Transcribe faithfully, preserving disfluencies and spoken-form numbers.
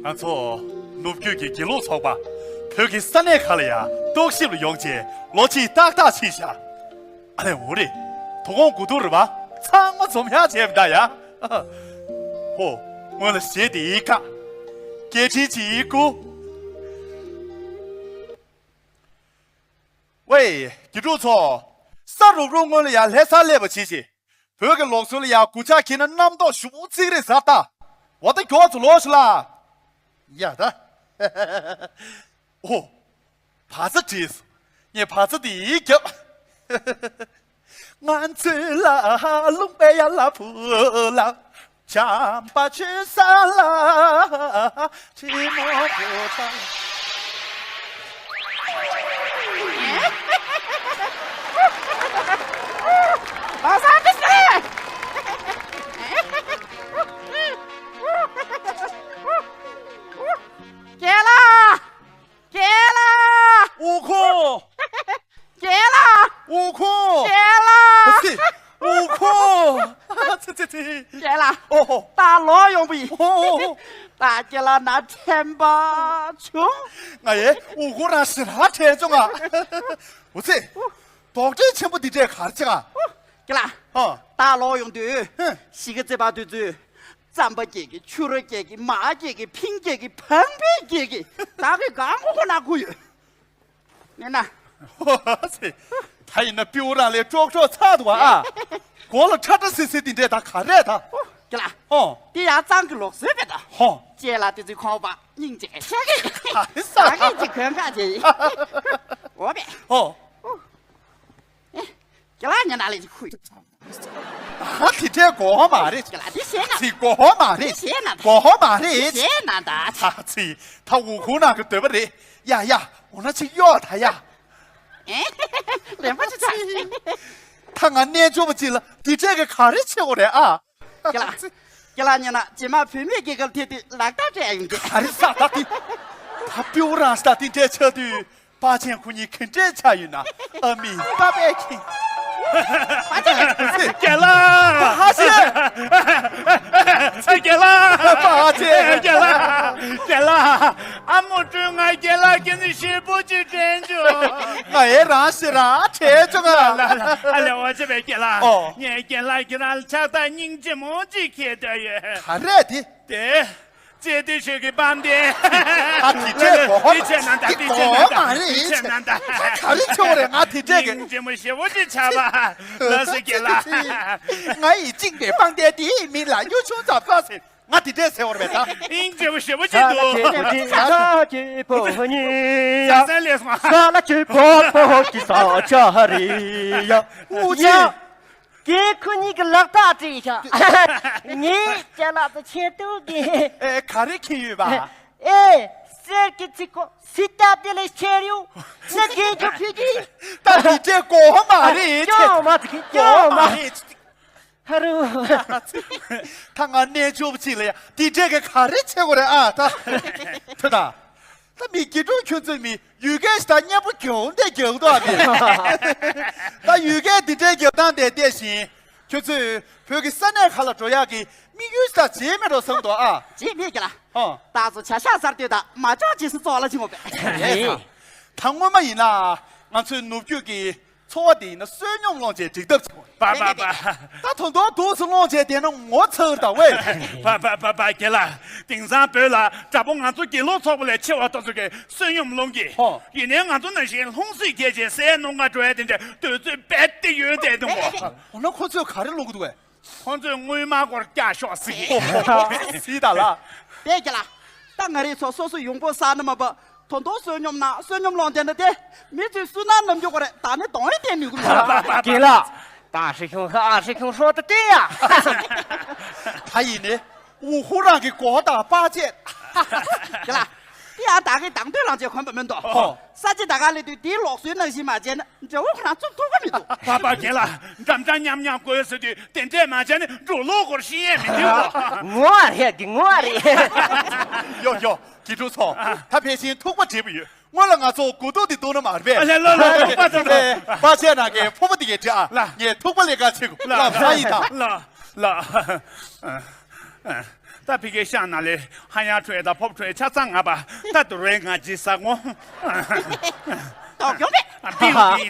ང་ཚོ་ནུབ་རྒྱུད་ཀྱི་དགེ་ལུགས་ཚོགས་པ་བོད་ཀྱི་ས་གནས་ཁག་ལ་ཡང་རྟོག་ཞིབ་ལ་ཡོང་བྱས་ལོ་གཅིག་ཏག་ཏག་ཕྱིན་བཞག་ཨ་ལས་འོ་རེད། དོ་དགོང་དགུ་ཐུག་རེད་པ། ཚང་མ་འཛོམས་ཡག་བྱས་པ་ད་ཡ། ཧོ། སྔོན་ལ་གཞས་དེ་ཡིན་ཀ་སྐད་འཕྲིན་ཅིག་ཡིན་ཀུ། ཝེ། དགེ་ཕྲུག་ཚོ། ས་རུབ་རུབ་སྔོན་ལ་ཡ་ལྷ་སར་སླེབས་པ་བྱེད་ཅིག་བོད་ཀྱི་ལུགས་སྲོལ་ལ་ཡ་གུ་ཆ་འཁྱེར་ན་རྣམ་རྟོག་ཞུ་བོ་ཚིག་རེད་ཟ་ལྟ། འོ་ད་མགྱོགས་ཚོ་ལོག་ཤི་ལ། ཡ་ད། ཨོ། བ་ཚྭ་བྲིས། ངས་བ་ཚྭ་དེ་རྒྱབ། ང་ཚོའི་ལ་ལུང་པའི་ཡ་ལ་བུ་ལ། བྱམས་པ་ཆོས་ས་ལ། ཁྲི་མོ་བུ་ཚ། བ་ས་ཏི་སེ། རྒན་ལགས། རྒན་ལགས། དབུ་ཁུང་། རྒན་ལགས། དབུ་ཁུང་། རྒན་ལགས། ཨ་ཙི། དབུ་ཁུང་། ཨ་ཙི་ཙི་ཙི། རྒན་ལགས། ཨོ་ཧོ། ད་ལོག་ཡོང་པ་ཡིན། ཨོ་ཧོ། ད་རྒན་ལགས་ན་དྲན་པ་བྱུང་། ང་ཡའི་དབུ་ཁུང་རང་ཞེ་དྲག་དྲན་བྱུང་ང་། འོ་ཙི། དོག་ཁྲེས་ཆེན་པོ་འདི་འདྲས་ག་རེ་བྱེད་ང་། རྒན་ལགས། ཨ། ད་ལོག་ཡོང་དུས། ཧེ། གཞིས་ཀ་རྩེ་བར་དུས་ཚོད། རྩམ་པ་སྐྱེལ་གི། ཕྱུ་ར་སྐྱེལ་གི། མར་སྐྱེལ་གི། ཕིང་སྐྱེལ་གི། བང་བེན་སྐྱེལ་གི། ད་གི་གང་གོ་གོ་ན་གོ་ཡོད། ནས་ན། ཧོ་ཧོ་ཟེ། ད་ཡིན་ན་པིའུ་རང་ལས་ཀྲོག་ཀྲོག་ཚར་འདུག་བ་ཨ། མགོ་ལ་ཁྲ་ཁྲ་སི་སི་འདི་འདྲས་ད་ག་རེད་ད། ཨོ། ཀྱེ་ལ། ཧོ། འདི་ཡང་གཙང་གི་ལུགས་སྲོལ་རེད་ད། ཧོ། ལྕེ་ལ་དེ་ཚོའི་ཁོང་པ་སྙིང་རྗེ་ཆེ་གི། ཧ་ཧི་ས། ད་ངས་ཅིག་གོན་ཁ་བྱེད་ཡིན། འོ་བས། ཧོ། ཨེ། ཀྱེ་ལ་ཉན་ན་ལས་ཅིག་ཁུ། ཨ་དེ་འདྲའི་གོ་བ་མ་རེད། ཀྱེ་ལ་དེ་ཤེས་ན། ཚིག་གོ་བ་མ་རེད། དེ་ཤེས་ན་ད། གོ་བ་མ་རེད། དེ་ཤེས་ན་ད། ཨ་ཚི། ད་འུ་ཁུང་ནང་གི་འདོད་པ་རེད། ཡ་ཡ། འོ་ན་ཅིག་གཡོག་ད་ཡ། ཨེ། ལན་པ་ཅིག་ཚ། ད་ང་རྣལ་འབྱོར་པ་ཅིག་ལ་དེ་འདྲའི་གི་ག་རེ་བྱེད་དགོས་རེད་ཨ། ཀྱེ་ལ། ཀྱེ་ལ་ཉན་ན་རྗེས་མ་བུད་མེད་ཀྱི་སྐབས་ཐེ་དུས་ལག་རྟགས་སྤྲད་ཡོང་གི། ག་རེ་ས་ད་དེ། ད་པིའུ་རང་ས་དེ་འདྲའི་ཆགས་དུས། པ་ཆེན་ཁོ་གཉིས་ག་འདྲས་ཆགས་ཡོད་ན། ཨ་མི་པ་པའི་ཁྱི། པ་ཆེན། རྒན་ལགས། པ་ཆེན། རྒན་ལགས། པ་ཆེན། རྒན་ལགས། རྒན་ལགས། ཨ་མོ་སྤྲུལ་ང་རྒན་ལགས་ཀྱི་ནི་ཞེ་པོ་ཅིག་དྲན་བྱུང་། ང་ཡི་རང་ཞེ་རང་དྲན་བྱུང་ང་། ལ་ལ་ལ། ཨ་ལས་འོ་ཅེ་བའི་རྒན་ལགས། ཨོ། ངས་རྒན་ལགས་ཀྱི་རང་ལ་ཕྱག་རྟགས་སྙིང་རྗེ་མོ་ཅིག་འཁྱེར་འདོད་ཡོད། ག་རེ་དེ། དེ། ཅེ་དེ་ཞོལ་གྱི་པང་གདན། ཨ་དེ་འདྲས་གོ་བ། དེ་བྱས་ན་ད། དེ་བྱས་ན་ད། དེ་བྱས་ན་ད། ག་རེ་བྱེད་དགོས་རེད་ང་དེ་འདྲས་ཀྱི། སྙིང་རྗེ་མོ་ཞེ་པོ་ཅིག་ཆགས་པ། ལགས་སོ་རྒན་ལགས། ང་ཡི་བཅིངས་པའི་པང་གདན་དེའི་མིང་ལ་གཡུ་ཆུང་རྫ་བཟོ་ཟེར། ང་དེ་འདྲས་ཟེར་བ་རེད་ད། སྙིང་རྗེ་མོ་ཞེ་པོ་ཅིག་འདུག་ས་ལ་ཅི་པོ་ཉི་ཡ། ས་ལ་ཅི་པོ་པོ་ཀི་ས་ཆ་རི་ཡ། ཨུ་ཅི། རྒན་ཁོ་གཉིས་ཀྱི་ལག་རྟགས་བྲིས་ཤག་ངས་ཅ་ལག་ཏུ་ཆེ་ཏུ་གི། ཨེ་ག་རེ་ཁྱེར་ཡོད་པ། ཨེ་གསེར་གྱི་ཚིག་གོ་སི་ཏ་དེ་ལས་ཆེར་ཡོད། ནི་རྒན་ཁྱོད་ཕུད་ཀྱི། ད་འདི་འདྲའི་གོ་བ་མ་རེད་ཅི། ཅོ་མ་ཚིག་ཅོ་མ་རེད། ཧ་རུ། ད་ང་རྣལ་འབྱོར་པ་ཅིག་ལ་ཡ་འདི་འདྲའི་གི་ག་རེ་བྱེད་དགོས་རེད་ཨ་ད། ཐོས་ད། ད་མི་དགེ་ཕྲུག་ཁྱོད་ཚོས་མི་ཡུལ་སྐད་ཞིག་ད་སྙན་པོ་རྒྱག་འདི་རྒྱག་འདུག་ཨ་མི། ད་ཡུལ་སྐད་འདི་འདྲའི་རྒྱག་སྟངས་དེ་བལྟས་ཤིང་། ཁྱོད་ཚོས་བོད་ཀྱི་ས་གནས་ཁག་ལ་འགྲོ་ཡག་གི་དམིགས་ཡུལ་ཞིག་ད་བྱེད་མེད་འགྲོ་བསམ་འདུག་ཨ། བྱེད་མེད་ཀྱི་ལ། ཨ། ད་ཚོ་བྱ་ཤག་གསར་གཏོད་དང་མ་ཅོག་ཅེས་སུ་ཙོག་ལ་ཕྱིན་འོ་པས། ད་སྔོན་མ་ཡིན་ན་ང་ཚོའི་ནུབ་རྒྱུད་ཀྱི་ཚོ་བ་འདི་ཡིན་ན་བསོད་སྙོམས་སློང་བྱེད་འགྲིག་ཐབས་བྱུང་། པ་པ་པ། ད་དོན་དུ་འདུག་སེ་སློང་བྱེད་དེ་ན་ངོ་ཚ་ད་ཝེ། པ་པ་པ་པ་རྒན་ལགས། དེང་སང་བོད་ལ་དྲ་འབུ་ང་ཚོ་དགེ་ལུགས་ཚོགས་པ་ལས་ཆེ་བ་ཏོག་ཙམ་གྱིས་བསོད་སྙོམས་སློང་གི། ཧོ། ཡིན་ནའི་ང་ཚོ་ནང་བཞིན་ལྷུང་བཟེད་རྒྱས་བྱས་སའི་ནང་ང་འགྲོ་ཡ་དེ་འདྲ་དུས་ཚོད་རྦད་དེ་ཡོལ་བསྡད་འདུག་གོ། འོ་ན་ཁོ་ཚོས་ག་རེ་སློང་གི་འདུག་ཝེ། ཁོང་ཚོས་དངུལ་སྨར་སྐོར་བཀྱག་ཤོག་ཟེར། སི་ད་ལ། པས་ཀྱི་ལ། ད་ང་རེ་ཚོ་སོ་སོ་ཡོང་སྒོ་བསགས་ན་མ་པ། དོན་དུ་བསོད་སྙོམས་ན་བསོད་སྙོམས་སློང་བསྡད་ན་དེ། མི་ཚོས་སུན་སྣང་ནམ་རྒྱུ་གོ་རེད་ད་ནི་གདོང་ཡི་དེ་ནུས་གི་མི་འདུག་རྒན་ལགས། ད་ཧྲི་ཁྱུང་ཧ་ཧྲི་ཁྱུང་ཧྲོ་ཏི་ཏི་ཡ། ད་ཡིན་ནི། འུ་ཧུ་རང་གི་གོ་དང་པ་ཅེ། རྒན་ལགས། དེ་ཡང་ད་གི་དང་དོད་ལང་ཅེ་གོན་པ་མི་འདུག་ཧོ། ས་ཅི་ད་ག་ལས་དུས་དེའི་ལོག་སུའི་ནང་བཞིན་མ་བྱས་ན། འདྲ་བོ་ཁོ་རང་བཙུགས་ཐུབ་ཀྱི་མི་འདུག་པ་པ་རྒན་ལགས། འགྲམ་ལྕག་མཉམ་མཉམ་དགོས་ཟེར་དུས་དེ་འདྲས་མ་བྱས་ནས་འགྲོ་ལུགས་སྐོར་ཤེས་ཡས་མི་འདུག་ངོ་བ་རེད་གི་ངོ་བ་རེད། ཡོ་ཡོ་དགེ་ཕྲུག་ཚོ། ད་ཕལ་ཆེར་ཐུག་པ་བྲིས་པ་ཡོད། སྔོན་ལ་ང་ཚོ་དགུ་ཐུག་འདི་བཏུང་ན་མ་རེད་པས། ཨ་ལེ་ལོ་ལོ་ཐུག་པ་ཐུག་པ། པ་ཆེ་ན་གི་ཕོ་པ་འདི་གི་བྲིས་ཨ། ལ། ངས་ཐུག་པ་ལས་ཀ་བྱེད་དགོས། ལ། ལ་ས་ཡིན་ད། ལ། ལ། ད་ཕི་གེ་ཤང་ན་ལེ་ཧ་ཡང་ཁྲོས་ད་ཕོབ་ཁྲོས་ཆ་ཚང་ང་པ་ད་དུ་རེ་ང་ཇི་ས་ངོ། དོགས་ཡོང་པས། ཨ་པིའུ་ཏི།